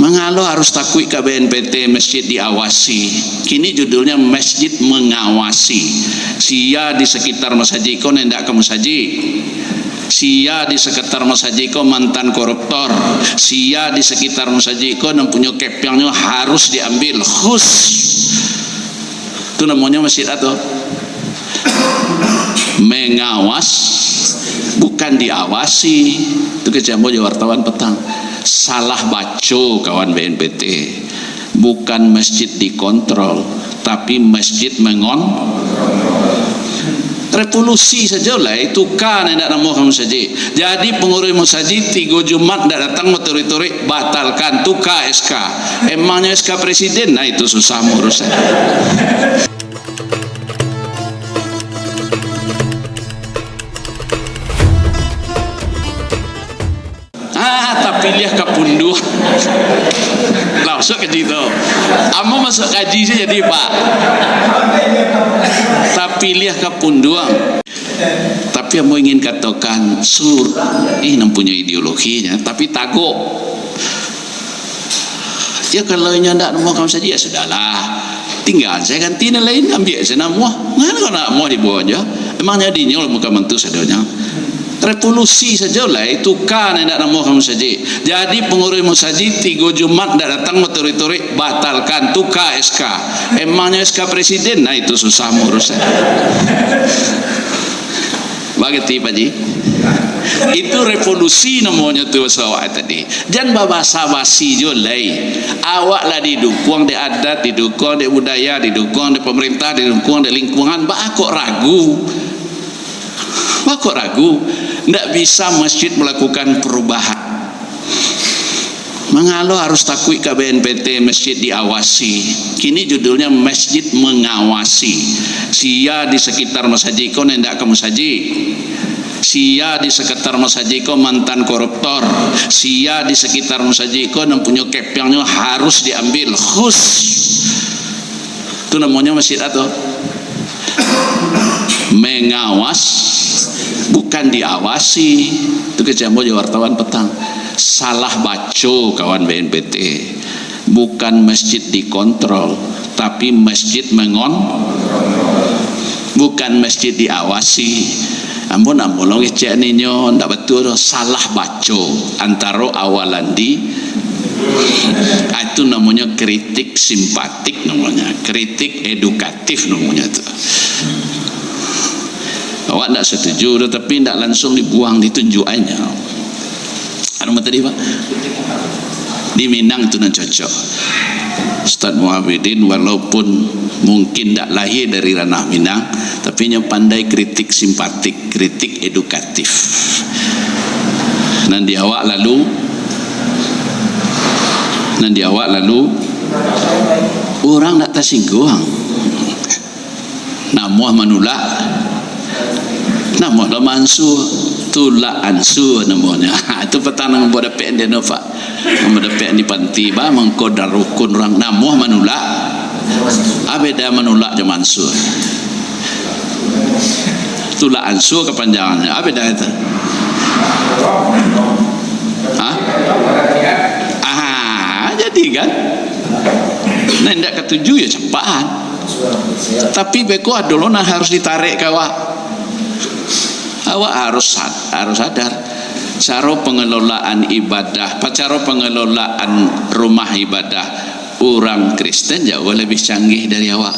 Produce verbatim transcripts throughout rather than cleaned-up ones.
Mangalo harus takuik ka B N P T, masjid diawasi. Kini judulnya masjid mengawasi. Sia di sekitar masajik ko nan indak ka masajik. Sia di sekitar masajik ko mantan koruptor. Sia di sekitar masajik ko nan punyo kepiangnyo harus diambil. Khus. Tu namonyo masjid atau mengawas, bukan diawasi. Tu kecek ambo jo wartawan patang. Salah baco kawan B N P T. Bukan masjid dikontrol, tapi masjid mengon-, revolusi sajo lai, tuka nan indak namuah ka masajik. Jadi pangurus masajik tigo Jumat ndak datang baturuik-turuik, batalkan, tuka S K. Emangnyo S K presiden, nah itu susah maurusan. Ah, tapiliah ka punduang. Lah, masuak kaji tu. Ambo masuak kaji sajo jadi, Pak. Tapiliah ka punduang. Tapi ambo ingin katokan, sur, ih, nan punyo ideologinyo, tapi tagok. Ya, kalau inyo ndak namuah ka masajik, ya sudahlah. Tingga saya ganti nan lain, ambiak saya namuah. Ngana kalau ndak namuah dibawa aja. Emang jadi inyo lah muka mantu sadonyo. Revolusi sajo lai, tuka nan indak namuah ka masajik. Jadi pangurus masajik tigo Jumat ndak datang baturuik-turuik, batalkan, tuka S K. Emangnyo S K presiden, nah itu susah maurusan. Bagerti, Pak Ji? Itu revolusi namonyo tu, basa awak tadi. Jan babasa-basi jo lai. Awak lah didukuang dek adat, didukuang dek budaya, didukuang dek pamarintah, didukuang dek lingkungan. Baa kok ragu? Baa kok ragu? Ndak bisa masjid melakukan perubahan. Mangalo harus takuik ka B N P T, masjid diawasi. Kini judulnya masjid mengawasi. Sia di sekitar masajik ko nan indak ka masajik. Sia di sekitar masajik ko mantan koruptor. Sia di sekitar masajik ko nan punyo kepiangnyo harus diambil. Khus. Tu namonyo masjid atau mengawas, bukan diawasi. Tu kecek ambo jo wartawan patang. Salah baco kawan B N P T. Bukan masjid dikontrol, tapi masjid mengon-, bukan masjid diawasi. Ambo nak bolong kecek ninyo, ndak batua doh, salah baco antaro awalandi. Ah, itu namonyo kritik simpatik namonyo, kritik edukatif namonyo tu. Awak ndak setuju doh, tapi ndak langsung dibuang, ditunjuk aja. Anu mah tadi, Pak? Di Minang tu nan cocok. Ustaz Muawidin walaupun mungkin ndak lahir dari ranah Minang, tapi nyo pandai kritik simpatik, kritik edukatif. Nan di awak lalu, nan di awak lalu, urang ndak tasingguang. Namuah manulak, namuah lah maansua, tulak ansua namonyo. Ha, tu patang nan ambo dapek di anu, Pak. Ambo dapek di panti, bah, mangko darukun urang, namuah manulak. Ah, beda manulak jo maansua. Tulak ansua kapanjangannyo, ah, beda itu. Hah? Ah, jadi kan? Nah, indak katuju ya campaan. Tapi beko ado lo nan harus ditarek ka awak. Awak harus sad-, harus sadar. Caro pengelolaan ibadah, pa-, caro pengelolaan rumah ibadah urang Kristen jauh lebih canggih dari awak.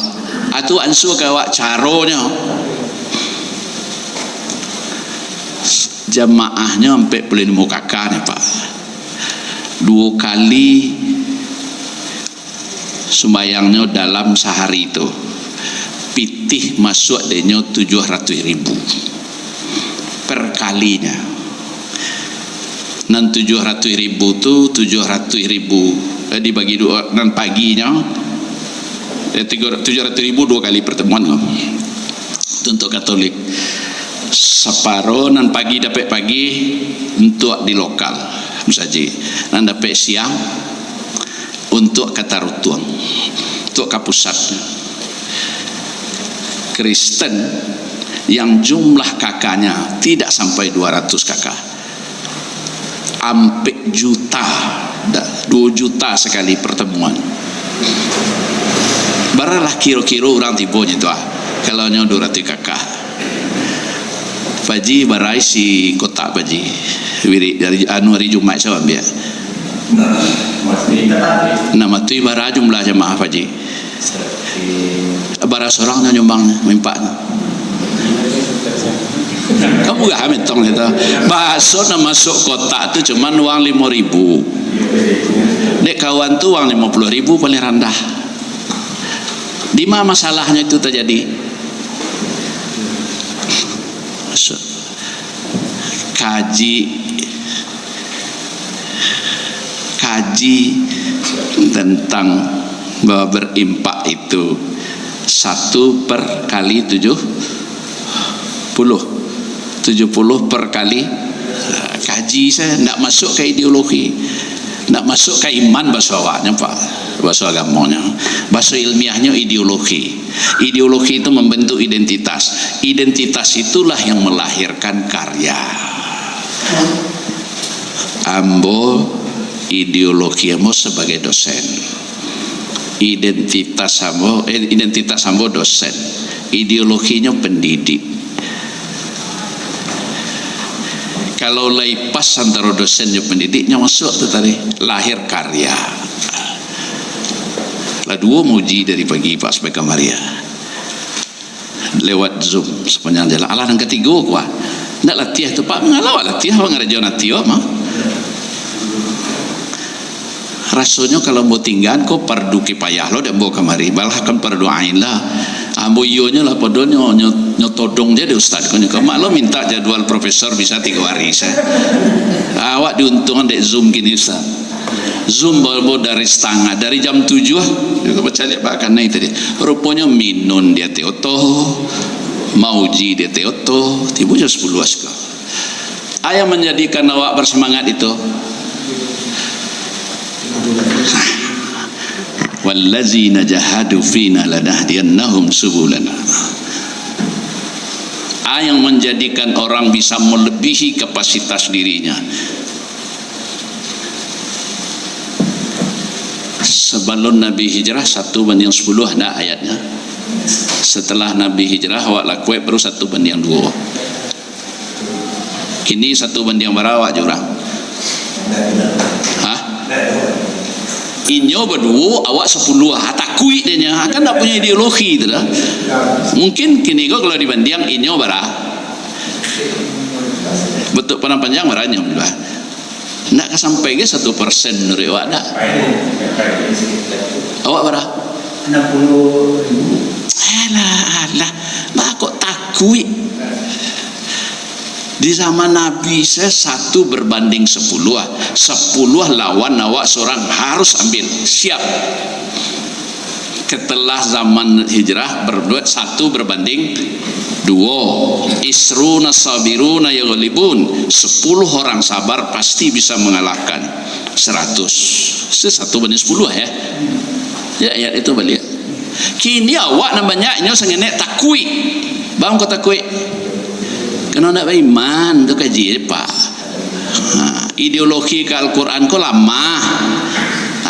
Atu ansua ka awak caronyo. Jamaahnyo ampek puluah limo K K ni, Pak. Duo kali sumbayangnyo dalam sahari tu, pitih masuak denyo tujuah ratuih ribu per kalinyo. Nan tujuah ratuih ribu tu, tujuah ratuih ribu, eh, dibagi duo, nan paginyo, eh, tigo, tujuah ratuih ribu duo kali pertemuan ko. Tu untuk Katolik. Saparo nan pagi dapek pagi, untuak di lokal, musajik. Nan dapek siang, untuak ka tarutuang, untuak ka pusat. Kristen yang jumlah K K-nya tidak sampai dua ratus K K, ampek juta, da-, Duo juta sakali partamuan. Baralah kiro-kiro urang tibo nyo tu ah. Kalau nyo duo ratuih kakak. Pak Ji, bara isi kotak, Pak Ji. Wirid hari, anu, hari Jumaik sajo ambiak. Nah, matuih bara jumlah jamaah, Pak Ji. Bara surang nyo nyumbang, maimpaknyo. Kan murah mitong itu. Baso nan masuak kotak tu cuman uang limo ribu. Dek kawan tu uang limo puluah ribu paling randah. Di ma masalahnyo itu tajadi? Maksud, kaji, kaji tentang bahwa berimpak itu satu per kali tujuh puluh. Tujuh puluh per kali, kaji sajo, ndak masuak ka ideologi, ndak masuak ka iman, baso awaknyo, Pak, baso agamonyo. Baso ilmiahnyo ideologi. Ideologi itu membentuk identitas. Identitas itulah yang melahirkan karya. Ambo, ideologi ambo sabagai dosen. Identitas ambo, eh, identitas ambo dosen. Ideologinyo pendidik. Kalau lai pas antaro dosen jo pendidik, nyo masuak tu tadi, lahir karya. Lah duo mauji dari pagi, Pak, sampai kamari, ah. Lewat Zoom sapanjang jalan. Alah, nan katigo ko ah. Ndak latiah tu, Pak, mangalah awak latiah, awak ngarajoan ati awak mah. Rasonyo kalau ambo tinggaan ko fardu kifayah lo dek ambo kamari. Balakan fardu ain lah. Ambo iyonyo lah, padonyo nyo, nyo todong je dek ustaz ko nyo. Ko mak lo minta jadwal profesor bisa tigo hari sajo. Awak diuntungan dek Zoom kini, Ustaz. Zoom baru dari satangah, dari jam tujuah, kita baca lihat bak kanai tadi. Ruponyo minun di ateh oto, mauji di ateh oto, tibo jam sapuluah siko. A yang manjadikan awak bersemangat itu, "Wallazina jahadu fina lanahdiyannahum subulana." A yang menjadikan orang bisa melebihi kapasitas dirinya. Sabalun Nabi hijrah, satu banding sapuluah, ndak ayatnyo. Setelah Nabi hijrah, awak lakuek baru satu banding duo. Kini satu banding bara awak jo urang? Hah? Inyo baduo, awak sapuluah. Ah, takuik dek nyo. Kan ndak punyo ideologi tu lah. Mungkin kini ko kalau dibandiang, inyo bara? Batua padang panjang bara nyo lah. Ndak ka sampai ge satu persen manuruik awak, ndak? Awak bara? Anam puluah ribu. Alah, alah. Bah, kok takuik? Di zaman Nabi se satu berbanding sapuluah. Sapuluah lawan awak surang harus ambil. Siap. Setelah zaman hijrah, berbuat satu berbanding duo. Isruna sabiruna yaghlibun. Sepuluh orang sabar pasti bisa mengalahkan seratus. Itu satu banding sapuluah, ya. Ya, ayat itu baliak. Kini awak nan banyak, inyo sangenek takuik. Bang, kok takuik? Karano ndak baiman, tu kaji, Pak. Ha, ideologi ka Al-Quran ko lamah.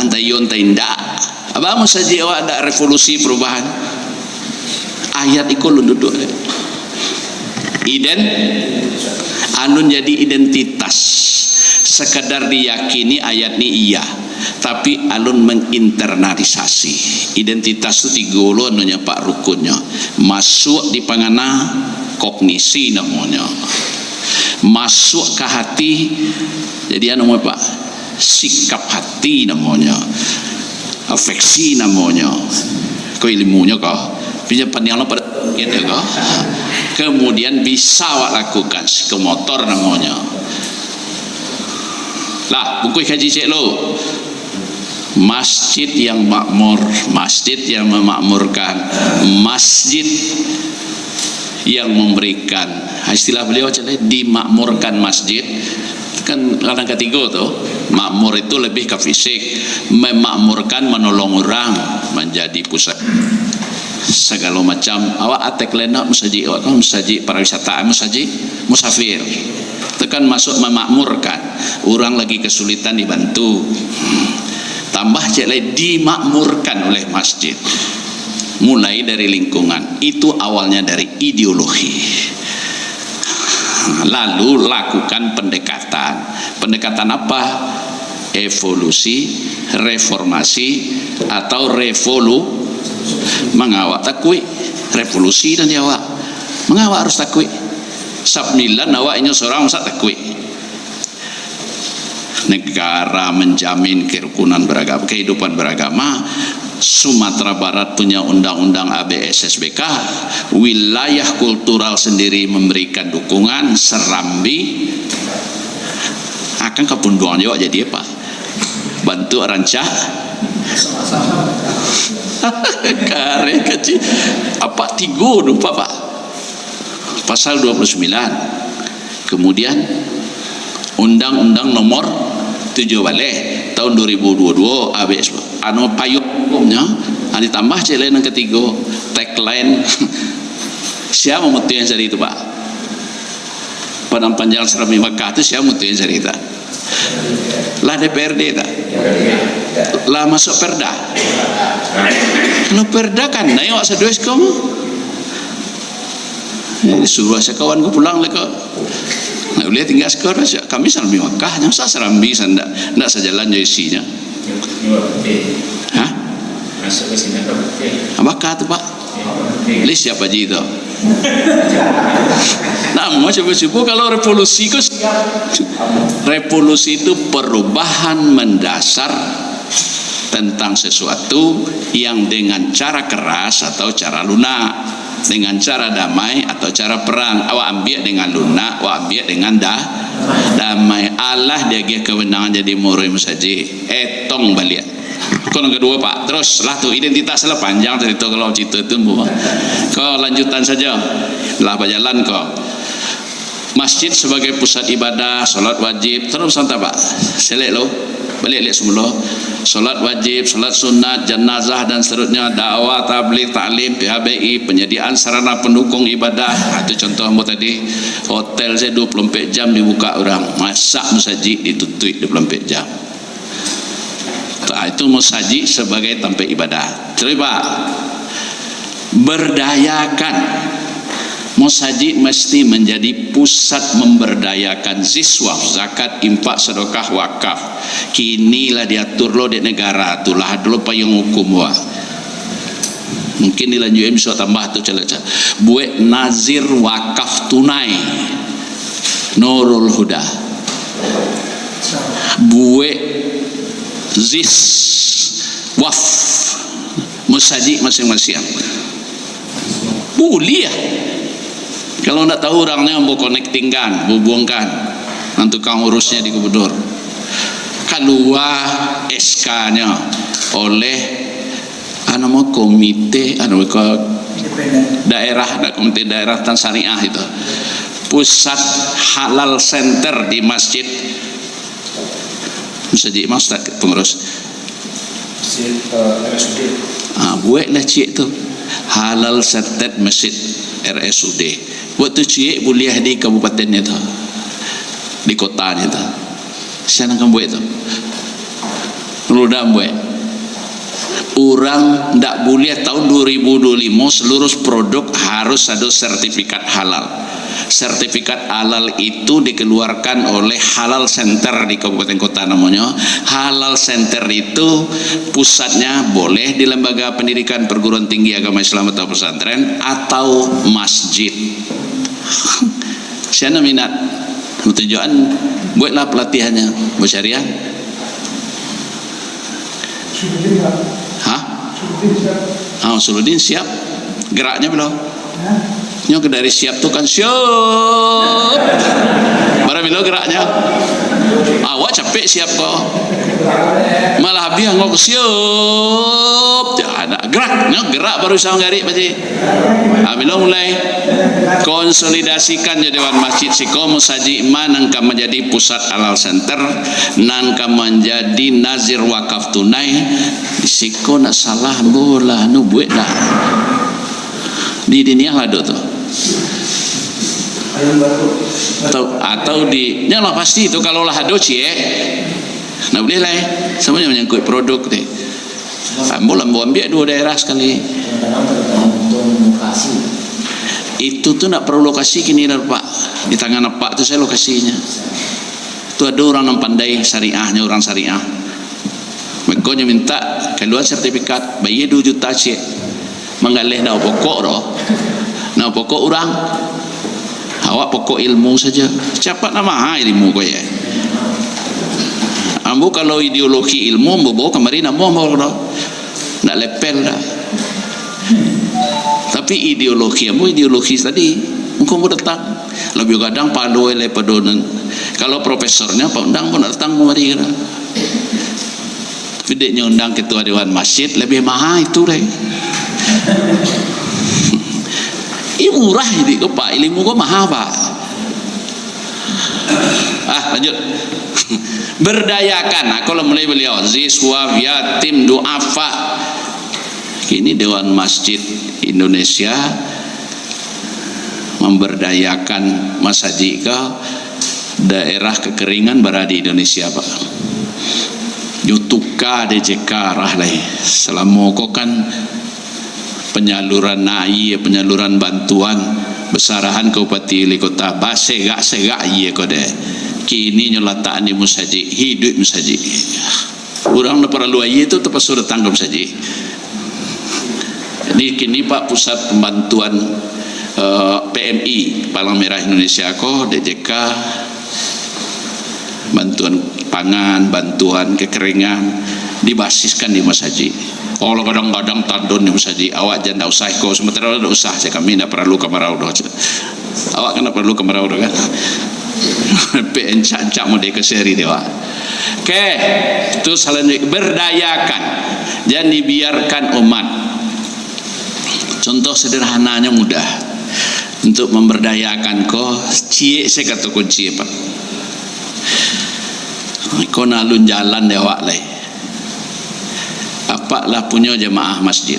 Antah iyo, antah indak. Abah musajik awak dak revolusi perubahan? Ayat iko alun duduak. Iden, alun jadi identitas. Sekadar diyakini ayat ni iya, tapi alun menginternalisasi. Identitas tu tigo lo anunyo, Pak, rukunnyo. Masuak di pangana, kognisi namonyo. Masuak ka hati, jadi anu, Pak, sikap hati namonyo, afeksi namonyo. Ko ilmunyo ko. Pinjam pandiang lo pado kito ko. Kemudian bisa awak lakukan, psikomotor namonyo. Lah, bungkuih kaji ciek lo. Masjid yang makmur, masjid yang memakmurkan, masjid yang memberikan. Istilah beliau macam ni, dimakmurkan masjid. Kan kadang katigo tu, makmur itu lebih ke fisik, memakmurkan, menolong orang, menjadi pusat segala macam. Awak atek lenak musajik, awak kan musajik pariwisata, musajik musafir. Itu kan masuk memakmurkan. Orang lagi kesulitan dibantu. Tambah ciek lai, dimakmurkan oleh masjid. Mulai dari lingkungan. Itu awalnya dari ideologi. Lalu lakukan pendekatan. Pendekatan apa? Evolusi, reformasi, atau revolu-, manga awak takuik. Revolusi nan di awak. Manga awak harus takuik. Sambilan awak inyo sorang, masa takuik? Negara menjamin kerukunan beragama, kehidupan beragama. Sumatera Barat punya undang-undang A B S S B K, wilayah kultural sendiri memberikan dukungan, Serambi. Akan kapunduang jo jadi apa? Bantuak rancak. Kareh kecil. Apa tigo tu, Pak, Pak? Pasal dua puluh sembilan. Kemudian, Undang-Undang Nomor tujuh baleh tahun dua ribu dua puluh dua, habis, anu, payung hukumnyo, ah, ditambah ciek lai nan katigo, tagline. Sia mamutuih nan sari tu, Pak? Padang Panjang Serambi Makkah tu sia mamutuih nan sari tu? Lah D P R D tu? Lah masuk Perda? Kalau Perda kan, naik awak saduo iskom. Eh, suruah sakawan ko pulang lah ko. Nak buliah tingga siko, kami Serambi Makkah, nyo sa Serambi sa ndak, ndak sajalan jo isinyo. Hah? Baka tu, Pak. Lai siap Haji tu. Namo cubo-cubo kalau revolusi ko siap. Revolusi itu perubahan mendasar tentang sesuatu yang dengan cara keras atau cara lunak, dengan cara damai atau cara perang. Awak ambiak dengan lunak, awak ambiak dengan da-, damai. Alah diagiah kewenangan jadi murai musajik, etong baliak. Ko nan kaduo, Pak. Terus lah tu, identitas lah panjang carito, kalau carito tu, Bu. Ko lanjutan sajo. Lah bajalan ko. Masjid sebagai pusat ibadah, solat wajib, terus santa, Pak. Selek lo. Baliak liak semula. Solat wajib, solat sunat, janazah dan seterusnya, dakwah, tabligh, taklim, P H B I, penyediaan sarana pendukung ibadah. Ha, tu contoh ambo tadi. Hotel sajo dua puluh ampek jam dibuka urang. Masa musajik ditutuik dua puluh ampek jam? Ah, itu musajik sebagai tampek ibadah. Terus, Pak, berdayakan. Musajik mesti menjadi pusat memberdayakan, zis, waf, zakat, infak, sedekah, wakaf. Kini lah diatur lo dek negara tu, lah ado lo payung hukum, wah. Mungkin dilanjuik bisuak tambah tu, calak-calak. Buek nazir wakaf tunai. Nurul Huda. Buek zis, waf, musajik masiang-masiang. Buliah. Kalau ndak tahu urangnyo, ambo connectingkan, hubungkan nan tukang urusnyo di gubernur. Kalua S K-nyo oleh, anu, mo, komite, anu, ko, daerah, ada komite daerah tentang syariah itu. Pusat halal center di masjid. Musajik, Mas, tak pengurus. Masjid, eh, R S U D. Ah, bueklah ciek tu. Halal center masjid R S U D. Buek tu ciek buliah di kabupaten itu. Di kota itu. Sia nan ka buek tu? Nurul Huda buek. Urang ndak buliah, tahun dua ribu dua puluh lima seluruh produk harus ado sertifikat halal. Sertifikat halal itu dikeluarkan oleh Halal Center di kabupaten kota namonyo. Halal Center itu pusatnya boleh di lembaga pendidikan perguruan tinggi agama Islam atau pesantren atau masjid. Sia nan minat, mau tunjuakan, bueklah pelatihannyo, bacarian. Hah? Ah, Suluddin siap. Geraknyo bilo? Nyo ke dari siap tu kan siap. Bara bilo geraknyo? Awak capek siap ko. Malah abih angok siap. Jan, gerak, nyo gerak baru sa manggarik pasti. Ah, bilo mulai? Konsolidasikan jo Dewan Masjid siko, musajik ma nan ka manjadi pusat halal center, nan ka manjadi nazir wakaf tunai. Di siko nak salah, ambo lah anu buek lah. Di diniah lah ado tu. Atau, atau di, nyo lah pasti tu, kalau lah ado ciek. Ndak buliah lai. Samuanyo manyangkuik produk tu. Ambo lah, ambo ambiak duo daerah sakali. Itu tu ndak paralu lokasi kini lah, Pak. Di tangan Apak tu sajo lokasinyo. Tu ado urang nan pandai syariahnyo, urang syariah. Mako nyo mintak kalua sertifikat, bayia duo juta ciek. Manggaleh ndak pokok doh. Ndak pokok urang. Awak pokok ilmu sajo. Capek ndak maha ilmu ko yo. Ambo kalau ideologi ilmu, ambo bawa kamari namo ambo doh. Ndak lepel doh. Tapi ideologi ambo, ideologi tadi. Engkau ambo datang. Labiah gadang palo lai pado nan. Kalau profesornyo, Pak Undang pun datang kamari kan. Tapi dek nyo undang ketua dewan masjid, labiah maha itu deh. Ih, murah ini ko, Pak. Ilmu ko maha, Pak. Ah, lanjut. Berdayakan. Nah, kalau mulai beliau, ziswa, yatim, duafa. Kini Dewan Masjid Indonesia memberdayakan masajik ka daerah kekeringan bara di Indonesia, Pak. Nyo tuka D J K arah lai. Salamo ko kan penyaluran aia, penyaluran bantuan basarahan ka bupati wali kota, basegak-segak aia ko deh. Kini nyo latakan di masajik, hiduik masajik. Urang nan paralu aia tu tapaso datang ka masajik. Jadi kini, Pak, pusat pembantuan, eh, P M I, Palang Merah Indonesia ko, D J K, bantuan pangan, bantuan kekeringan, dibasiskan di masajik. Kalau kadang-kadang tandon di masajik, awak jan ndak usah iko, sementara ndak usah, cek kami ndak paralu kamarau doh, cek. Awak kan ndak paralu kamarau doh, kan? Pek encak-encak mode ke seri dia, Wak. Oke, tu salanjuik, berdayakan. Jan dibiarkan umat. Contoh sederhananya mudah. Untuk memberdayakan ko, ciek se kato kunci, Pak. Iko nan alun jalan di awak lai. Apak lah punyo jamaah masjid.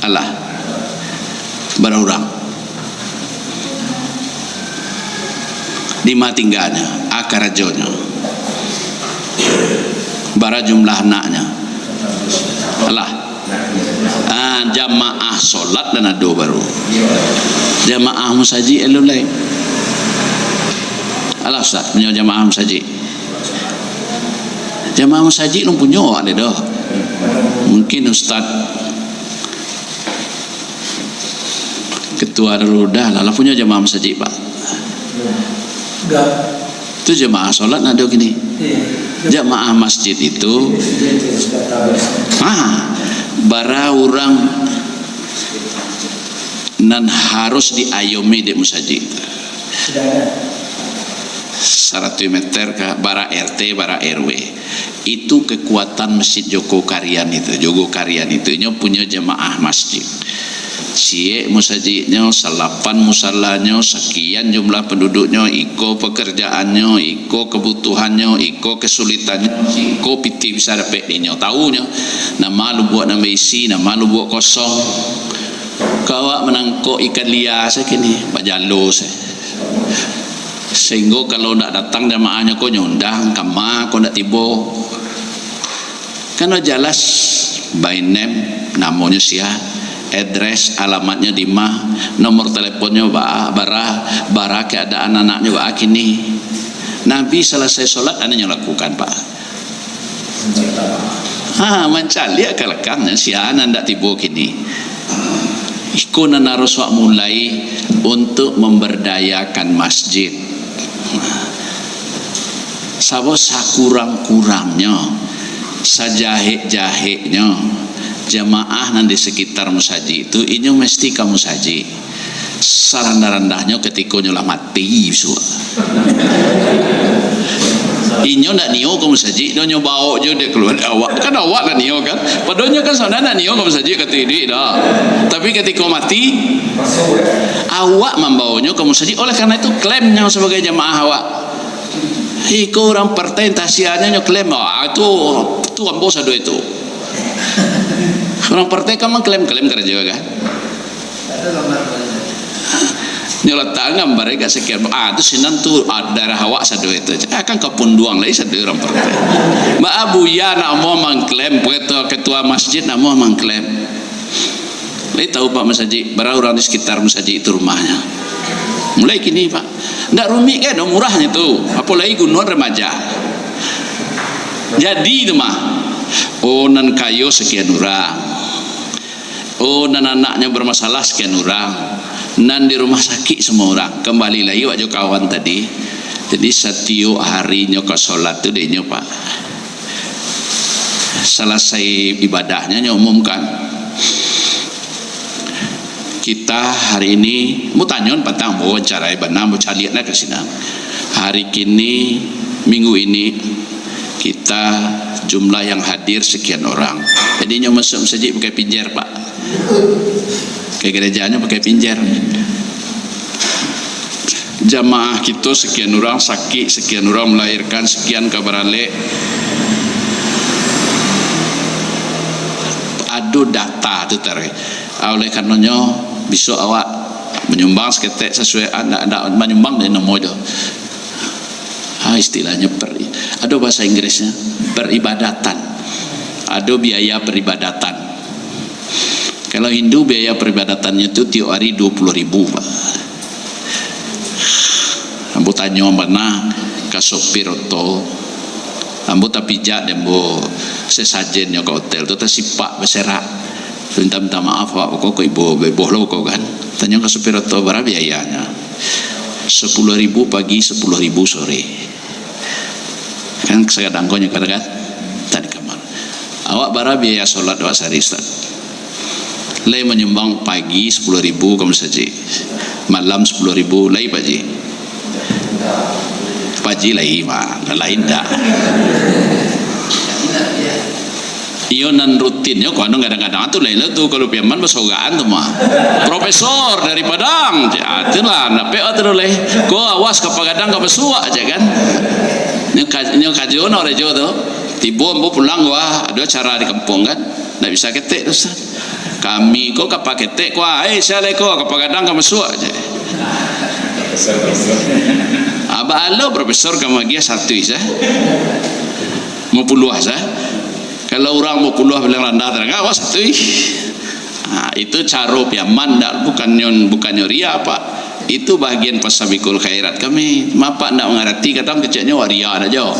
Alah. Bara urang. Di ma tingganyo, a karajonyo. Bara jumlah anaknyo. Alah. Ah, jamaah solat nan ado baru. Jamaah musajik alun lai. Alah, Ustaz, punyo jamaah musajik. Jamaah musajik alun punyo awak lai doh. Mungkin Ustaz Ketua Darul Huda lah, lah punyo jamaah musajik, Pak. Dah. Tu jamaah solat nan ado kini. Iya. Jamaah masjid itu, ha, bara urang nan harus diayomi dek musajik. Sudah ada. Saratuih meter ka bara R T, bara R W. Itu kekuatan Masjid Jogokarian itu, Jogokarian itu, inyo punyo jamaah masjid. Ciek musajiknyo, salapan musalanyo, sakian jumlah penduduknyo, iko pekerjaannyo, iko kebutuhannyo, iko kesulitannyo, iko pitih bisa dapek dinyo. Taunyo, nama lubuak nan baisi, nama lubuak kosong. Kawak manangkok ikan lia se kini, bajalo se. Sehinggo kalau ndak datang jamaahnyo ko, nyo undang, kama ko ndak tibo. Kan lah jelas, by name, namonyo sia, address, alamatnyo di ma, nomor teleponnyo ba-, bara, bara keadaan anaknyo baa kini. Nabi salasai solat, anu nyo lakukan, Pak. Ha, mancaliak ka lakangnyo, sia nan ndak tibo kini. Iko nan harus wak mulai untuk memberdayakan masjid. Sabab sakurang-kurangnyo, sajahek-jaheknyo, jamaah nan di sekitar musajik tu, inyo mesti ka musajik. Sarandah-randahnyo katiko nyo lah mati bisuak. Inyo ndak nio ka musajik doh, nyo baok jo dek kaluarga awak. Kan awak lah nio kan? Padahal nyo kan sabananyo ndak nio ka musajik, kato iduik dah. Tapi katiko mati, awak mambaonyo ka musajik. Oleh karena itu, klaim nyo sabagai jamaah awak. Iko urang partai entah sianyo nyo klaim, ah, tu, tu ambo sado itu. Urang partai kan mangklaim-klaim karajo kan. Nyo latak gambar agak sakian. Ah, tu sinan tu, ah, daerah awak sado itu. Ah, kan Kapunduang lai sado urang Partai. Baa buya nak amuah mangklaim, ketua, ketua masjid nak amuah mangklaim. Lai tahu, Pak, masajik, bara urang di sekitar masajik itu rumahnyo. Mulai kini, Pak. Ndak rumik kan, murahnyo tu. Apolai gunuan remaja. Jadi tu mah. Oh, nan kayo sakian urang. Oh, nan anaknyo bermasalah sakian urang, nan di rumah sakik samua urang. Kambali lai awak jo kawan tadi. Jadi, satiok harinyo ka solat tu dek inyo, Pak. Salasai ibadahnyo, nyo umumkan. Kita hari ini, ambo tanyo patang, ambo wawancarai bana, ambo caliak lah ka sinan. Hari kini, minggu ini, kita jumlah yang hadir sakian urang. Jadi, inyo masuak masajik pakai pinjer, Pak. Ka garejanyo pakai pinjer. Jamaah kito sakian urang sakik, sakian urang malahirkan, sakian ka baralek. Ado data tu tadi. Ah, oleh karanonyo, bisuak awak manyumbang saketek sasuai, ah, ndak, ndak manyumbang dek namo jo. Ah, istilahnyo per-, ado bahasa Inggrisnyo, peribadatan. Ado biaya peribadatan. Kalau Hindu, biaya peribadatannyo tu tiok hari duo puluah ribu, Pak. Ambo tanyo bana ka sopir oto. Ambo tapijak dek ambo sesajennyo ka hotel tu, tasipak baserak. Minta, minta maaf, Pak, pokok ko ibo beboh lo ko kan. Tanyo ka sopir oto, bara biayanyo? Sapuluah ribu pagi, sapuluah ribu sore. Kan sagadang ko nyo kan, kan? Tadi kamar. Awak bara biaya solat awak sahari, Ustaz? Lai manyumbang pagi sapuluah ribu ka masajik, malam sapuluah ribu, lai, Pak Ji? Pak Ji lai, Pak. Nan lain ndak. Iyo, nan rutinnyo ko anu gadang-gadang tu lain lah tu, kalau Piaman basorakan tu mah. Profesor dari Padang, ja, itulah, nak pek tu lai. Ko awas ka Pagadang ka masuak, ja kan. Nyo ka-, nyo kajo no rejo tu. Tibo ambo pulang, wah, ado acara di kampuang kan. Ndak bisa ketek tu, Ustaz. Kami ko ka paketek ko, "Eh, sia lai ko, ka Pagadang ka masuak," je. Abah alo profesor ka magiah satu sa. Mapuluah sa. Kalau urang mapuluah bilang randah tarang, awas satu. Ha, itu caro Piaman, ndak, bukannyo, bukannyo riya, Pak. Itu bahagian fastabiqul khairat kami. Mapak ndak mangarati, kadang keceknyo waria sajo.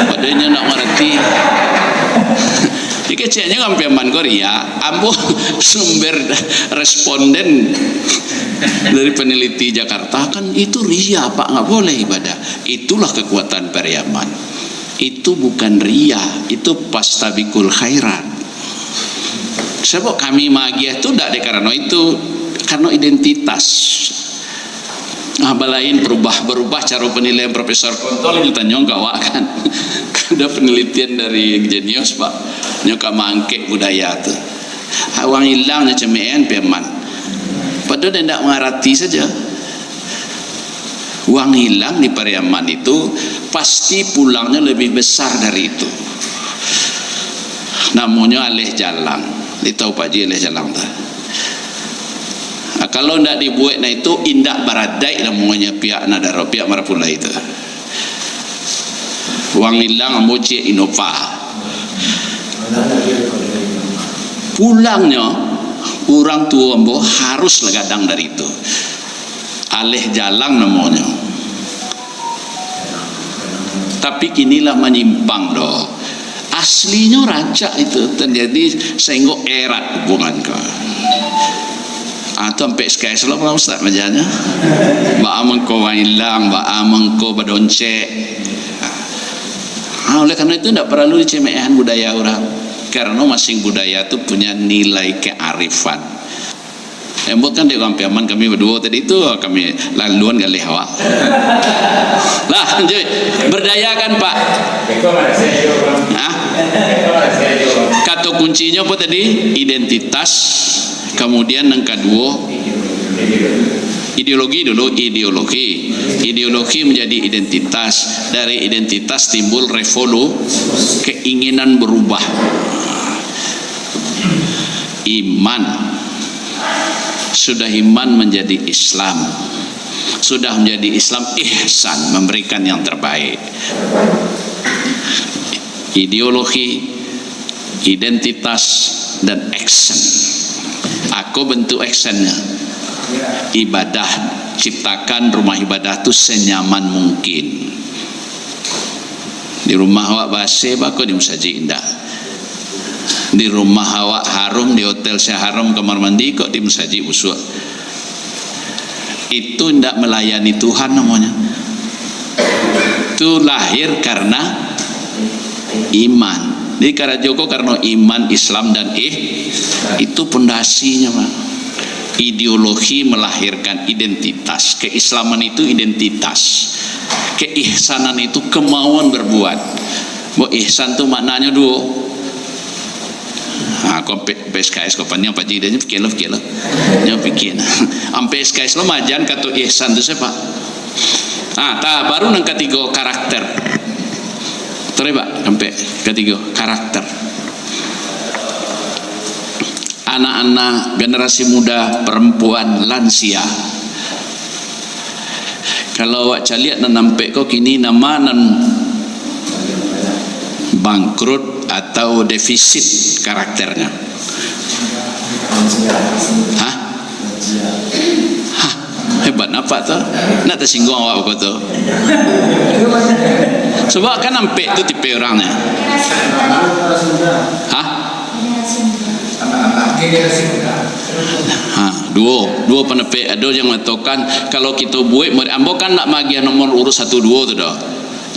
Padahal inyo ndak mangarati. Di keceknyo kan Piaman ko ria. Ambo sumber responden dari peneliti Jakarta kan itu ria, Pak, nggak boleh ibadah. Itulah kekuatan Piaman. Itu bukan ria, itu fastabiqul khairat. Sabab kami magiah tu ndak dek karano itu, karano identitas. Ah, balain berubah, berubah caro penilaian Profesor Kontol, inyo tanyo ka awak kan. Ada penelitian dari Jenius, Pak. Nyo ka mangkek budaya tu. Ah, urang ilang nyo cemeehan Piaman. Padahal dia ndak mangarati saja. Urang ilang di Pariaman itu pasti pulangnyo lebih besar dari itu. Namonyo aleh jalang. Di tahu Pak Ji aleh jalang tu? Ah, kalau ndak dibuek na itu, indak baradaik namonyo pihak Nadaro, pihak Marapulai tu. Urang ilang ambo ciek Innova. Pulangnyo, urang tuo ambo harus lah gadang dari itu. Aleh jalang namonyo. Tapi kini lah manyimpang doh. Aslinyo rancak itu, terjadi sainggo erat hubungan ko. Ah, tu ampek sekai selalu Pak Ustaz majanyo. Baa mangko urang ilang, baa mangko badoncek. Ah, oleh karena itu, ndak paralu dicemeehan budaya urang. Karena masing budaya tu punya nilai kearifan. Embok kan dek urang Piaman kami baduo tadi tu, kami laluan galeh awak. Lah, lanjut. Berdaya kan, Pak? Hah? Kato kuncinyo apo tadi? Identitas. Kemudian yang kedua, ideologi dulu, ideologi. Ideologi menjadi identitas. Dari identitas timbul revolu-, keinginan berubah. Iman. Sudah iman menjadi Islam. Sudah menjadi Islam, ihsan, memberikan yang terbaik. Ideologi, identitas, dan action. Ako bentuk actionnyo. Ibadah, ciptakan rumah ibadah tu senyaman mungkin. Di rumah awak baseh, bako di musajik indak? Di rumah awak harum, di hotel se harum kamar mandi, kok di musajik busuak? Itu indak melayani Tuhan namonyo. Tu lahir karena iman. Jadi karajo ko karena iman, Islam, dan ih-, itu pondasinyo, Pak. Ideologi melahirkan identitas. Keislaman itu identitas. Keihsanan itu kemauan berbuat. Bo, ihsan tu maknanyo duo. Ha, ko ampek, ampek S K S ko, panjang Pak Haji, nyo pikir lo, pikir lo. Nyo pikir. Ampek S K S lo majan kato ihsan tu sia, Pak? Ha, ta, baru nan katigo, karakter. Taruih, Pak, ampek katigo, karakter. Anak-anak, generasi muda, perempuan, lansia. Kalau awak caliak nan ampek ko kini, nama nan bangkrut atau defisit karakternyo? Hah? Hah? Hebat napa tu? Nak tasingguang awak beko tu? Sebab kan ampek tu tipe urangnyo. Hah? Ha, duo, duo pandapek. Ado yang mangatokan, kalau kito buek, murid ambo kan nak magiah nomor urut satu duo tu doh.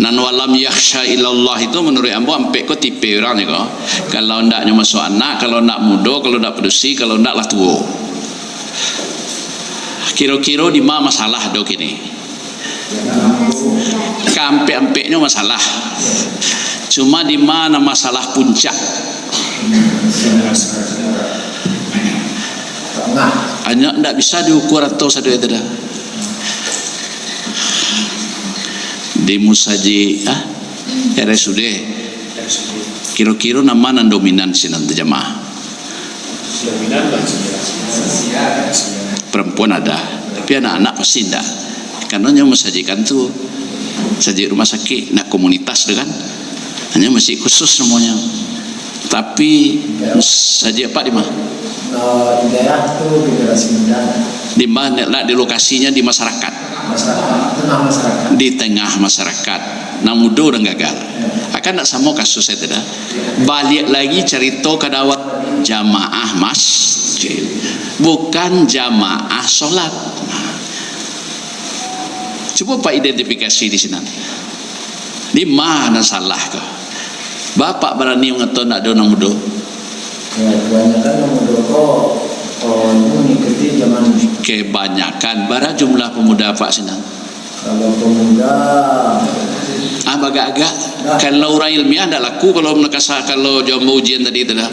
Nan walam yakhsya illallah itu, menurut ambo, ampek ko tipe urang je ko. Kalau ndak nyo masuak anak, kalau ndak mudo, kalau ndak padusi, kalau ndak lah tuo. Kiro-kiro di ma masalah do kini? Kaampek-ampeknyo masalah. Cuma di ma nan masalah puncak? Hanyo ndak bisa diukur ato sadoe tu doh. Di musajik, ah, R S U D. Kiro-kiro nan ma nan dominan sinan tu jamaah? Perempuan ada, tapi anak-anak pasti indak. Karano nyo musajik kantua, musajik rumah sakik, nak komunitas tu kan. Hanyo masjid khusus namonyo. Tapi musajik apak di ma? Eh, hidayah tu generasi muda. Di ma, nak di lokasinyo di masyarakat. Masyarakat, tengah masyarakat. Di tengah masyarakat. Nan mudo nan gagal. Akan ndak samo kasus itu doh. Baliak lagi carito ka awal, jamaah masjid, bukan jamaah solat. Cubo Pak identifikasi di sinan. Di ma nan salah ko? Bapak barani mangato ndak ado nan mudo? Ya, kebanyakan nan mudo ko, oh, mangikuti zaman. Kebanyakan, bara jumlah pemuda Pak sinan? Kalau pemuda, ah, bagak-agak. Nah. Kalau urang ilmiah ndak laku kalau nakasa, kalau jo ambo ujian tadi tu doh.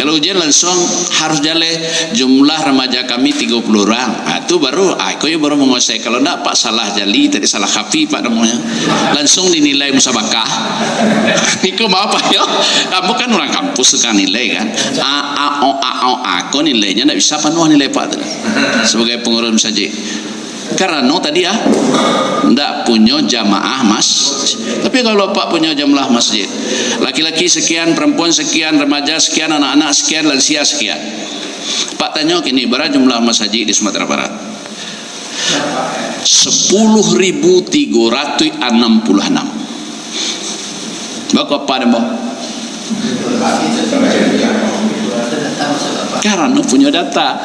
Kalau ujian langsung harus jaleh, jumlah remaja kami tigo puluh urang. Ah, tu baru, ah, iko yo baru manguasai. Kalau ndak, Pak, salah jali tadi, salah kapi, Pak, namonyo. Langsung dinilai musabakah. Iko maaf, Pak, yo. Ambo kan urang kampus, tukang nilai kan. A, a, o, a, o, a, ko nilainyo ndak bisa panuah nilai Pak tu doh. Sebagai pengurus masjid. Karano tadi, ah, ndak punyo jamaah masjid. Tapi kalau Pak punyo jamaah masjid, laki-laki sekian, perempuan sekian, remaja sekian, anak-anak sekian, lansia sekian. Pak tanyo kini, bara jumlah masajik di Sumatera Barat? Sepuluh ribu tigo ratus anam puluh anam. Bako apa deh, Bang? Karano punyo data.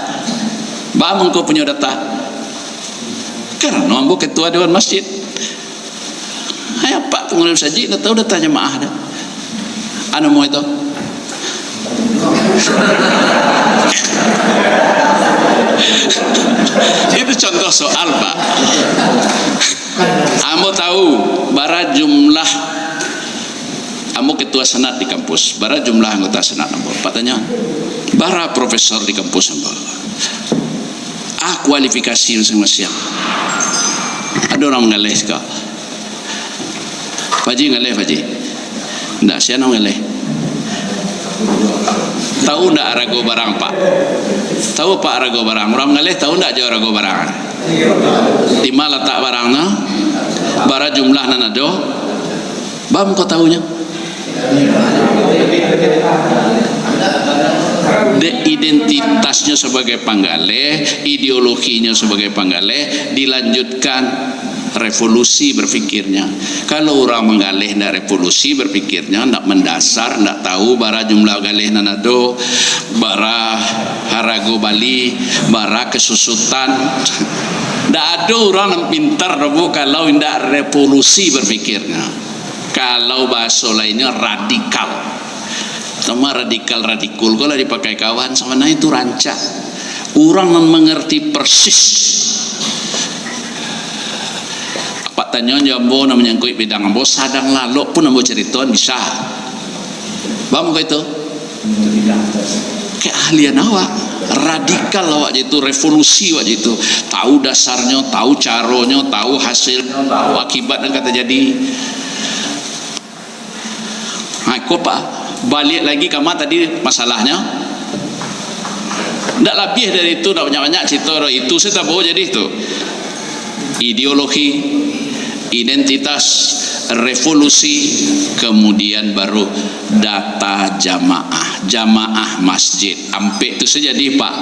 Ba mangko punyo data? Karano ambo ketua dewan masjid. Hai, apak pangulu masajik, ndak tahu data jamaah doh. Anu, mau itu. Itu contoh soal, Pak. Ambo tahu bara jumlah, ambo ketua senat di kampus, bara jumlah anggota senat ambo. Pak tanyo, bara profesor di kampus ambo? A kualifikasi masiang-masiang. Ado urang manggaleh siko. Pak Haji manggaleh, Pak Haji? Ndak, sia nan manggaleh. Tahu ndak arago barang, Pak? Tahu, Pak, arago barang? Urang manggaleh tahu ndak jo arago barang? Di ma latak barangnyo? Bara jumlah nan ado? Baa kok tahunyo? Dek identitasnyo sabagai panggaleh, ideologinyo sabagai panggaleh, dilanjutkan revolusi berpikirnya. Kalau urang manggaleh ndak revolusi berpikirnya, ndak mandasar, ndak tahu bara jumlah galeh nan ado, bara harago bali, bara kasusutan. Ndak ado urang nan pintar doh, Bu, kalau indak revolusi berpikirnya. Kalau bahaso lainnyo, radikal. Sama radikal-radikul ko lah dipakai kawan, sabananyo itu rancak. Urang nan mangarti persis. Apak tanyo jo ambo nan manyangkuik bidang ambo, sadang lalok pun ambo caritoan bisa. Paham ko itu? Keahlian awak, radikal awak je itu, revolusi awak je itu. Tahu dasarnyo, tahu caronyo, tahu hasilnyo, tahu akibat nan ka tajadi. Ha, iko, Pak. Baliak lagi kama tadi masalahnyo. Ndak labiah dari itu, ndak banyak-banyak carito doh. Itu sajo tabao jadi itu. Ideologi, identitas, revolusi, kemudian baru data jamaah, jamaah masjid. Ampek tu sajo jadi, Pak.